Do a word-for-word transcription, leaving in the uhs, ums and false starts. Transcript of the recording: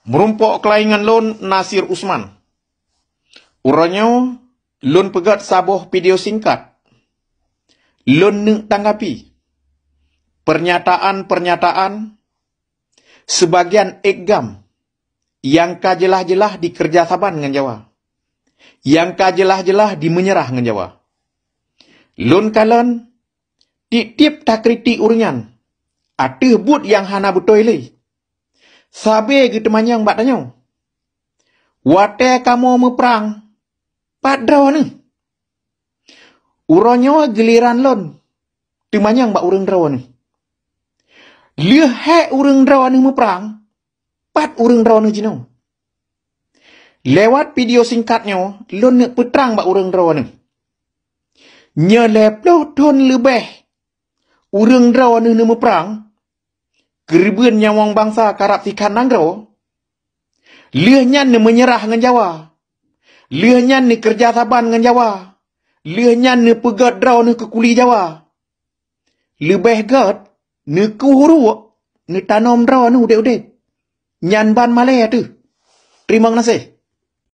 Meurumpok keulaingan lôn Nasir Usman. Uroe nyoe lôn peugét saboh video singkat. Lôn neuk tanggapi pernyataan-pernyataan seubagian ék GAM nyang ka jeulaih-jeulaih dikeureuja saban ngon Jawa, nyang ka jeulaih-jeulaih dimeunyerah ngon Jawa. Lôn kalon tieb-tieb takritik ureuëng nyan ateueh buet nyang hana beutôi lé, sabe geuteumanyong bak tanyoe, "Watée kamoe meuprang, pat droeneueh?" Uroe nyoe giliran lôn teumanyong bak ureuëng droeneueh. Lheueh hék ureuëng droeneueh meuprang, pat ureuëng droeneueh jinoe? Lewat video singkat nyoe, lôn neuk peutrang bak ureuëng droeneueh. Nyoe lhée ploh thon leubeh ureuëng droeneueh neumeuprang, keureubeuen nyawöng bansa karab sikhan nanggroe, lheueh nyan neumeunyerah ngon Jawa, lheueh nyan neukeureuja saban ngon Jawa, lheueh nyan neupeugét droeneueh keu kuli Jawa. Leubeh gét neukeuh uruek, neutanom droeneueh udeb-udeb. Nyan ban malée teuh. Teurimong gaséh.